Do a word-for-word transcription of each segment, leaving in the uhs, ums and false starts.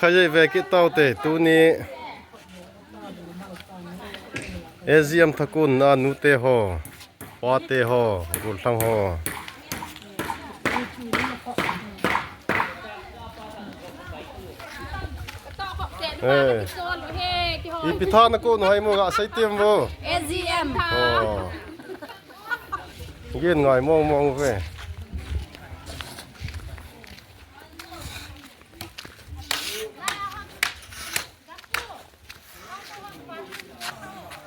Khatvei ve kit taute, tuni A G M thakon a nute ho, pate ho, gollhang ho. Eh. Ipi tha nakon u ham, ga sei tem vo. A G M. Oh. Gin ngai mong mong ve.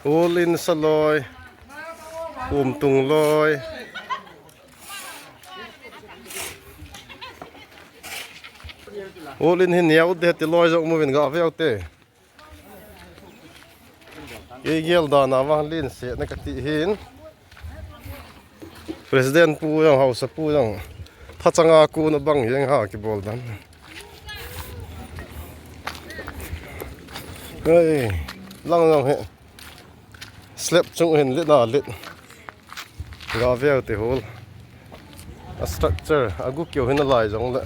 Ul in sa loi, um tung loi. Ul in hin niau de ti loi jong mu vin ga veu te. Kei gel dan a vang lin se na kati hin. President pu jong, Haosa pu jong, thachanga kon a bang jeng ha kibol dan. Ei, lang jong hi. Slab chung hin lit na lit. Ga veu te hol. A structure, a gu keu hin a lai jong le.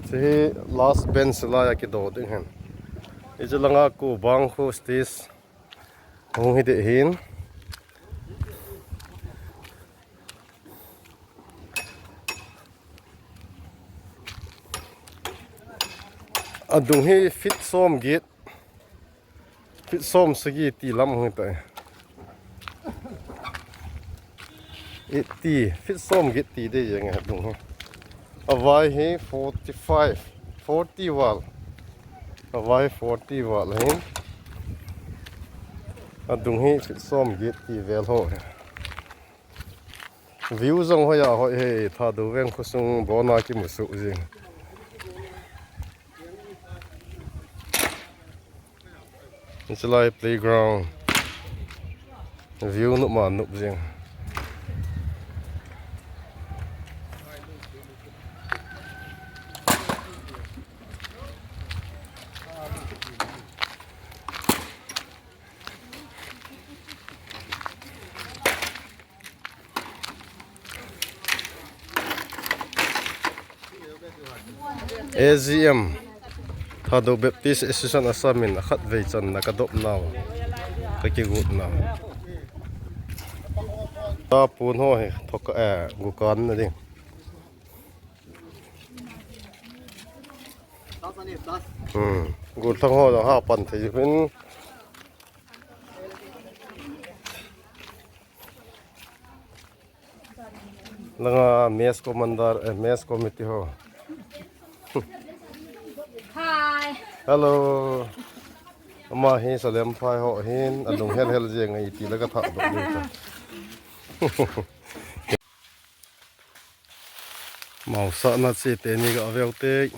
Hiche hi last bench lai a kido ding hin. Hiche langa ko bang ko stage. Hung hi de hin. A dung hi feet som get. Feet som sagi ti lam hung tai. Eighty, feet som get ti de jeng a dung hi. A vai hi forty-five, forty val. A vai forty val hin. A dung hi feet som get ti vel ho hi. View jong hoi a hoi he, Thadou veng khosung bon a kimu suh jing. Hiche lai playground. View nop ma nop jing. A G M, Thadou Baptist Association Assam in a khatvei channa ka dop nau, ka kigot nau. Tapon ho hi thoka, eh, gukan na ding. Hmm. Gollhang ho jong ha pan thei uvin. Langa mess commander, eh, mess committee ho. Hi. Hello. Ama hi Salem phai ho hin, alung hel hel jeng ahi ti la ka thah doh ding ta. Mao sahna che teni ga veu te.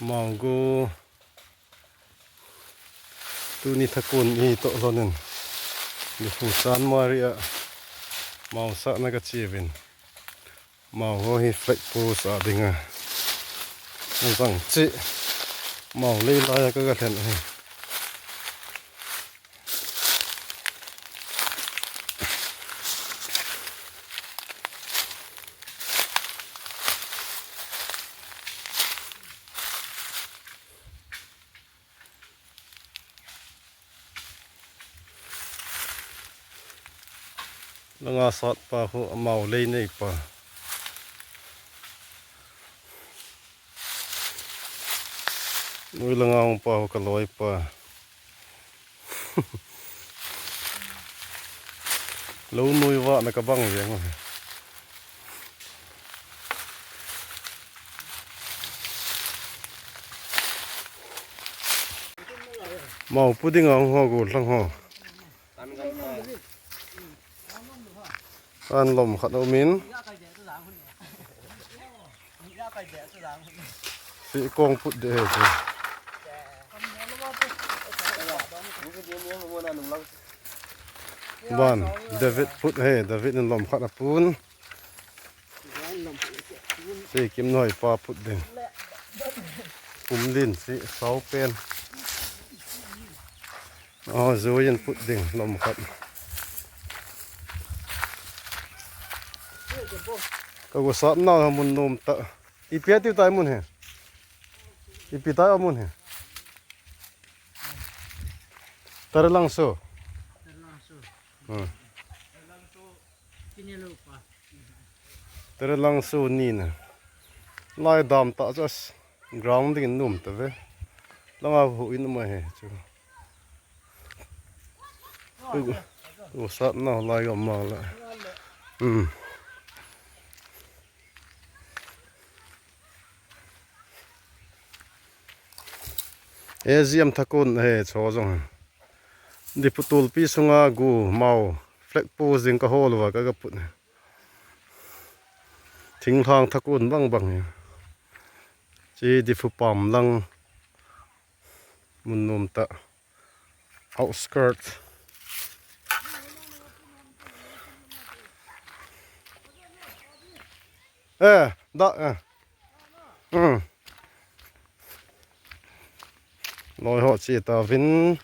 Mao go. Tuni thakon i toh lhonin. Ni fu san mari a. Mao sahna ka che uvin. Mao ho hi flag post a dinga. Jang che. Mao lei lai a ka ga lhen hi. Langa sat pa khu amau lei nei pa. Nui langa hung pa khu ka loi pa. Lou nui vah na ka bang veng. Mau pu ding a hung ho, gollhang ho. An lom khat a um in. Si kong put de he si. Ban, David put he, David in lom khat a pun. Si kim noi pa put ding. Um lin si sau pen. Oh, Zui in put ding lom khat. Ka gosatna mun nom ta. Ipi tiu tai mun hi. Ipi tai mun hi. Taralangso. Hmm. Taralangso ni na. Lai dam ta just ground ding nom ta ve. Langa hu in ma he chu. Gosatna lai gam ma la. Hmm. A G M thakun he cho jong. Diphu tulpi sunga gu mau flag post ding ka hol uva ka, ka put. Thinglhang thakun bang bang hi. Chi Diphu pam lang mun nom ta. Outskirt. Eh, da, eh. Hmm. Loi ho chi ta vin.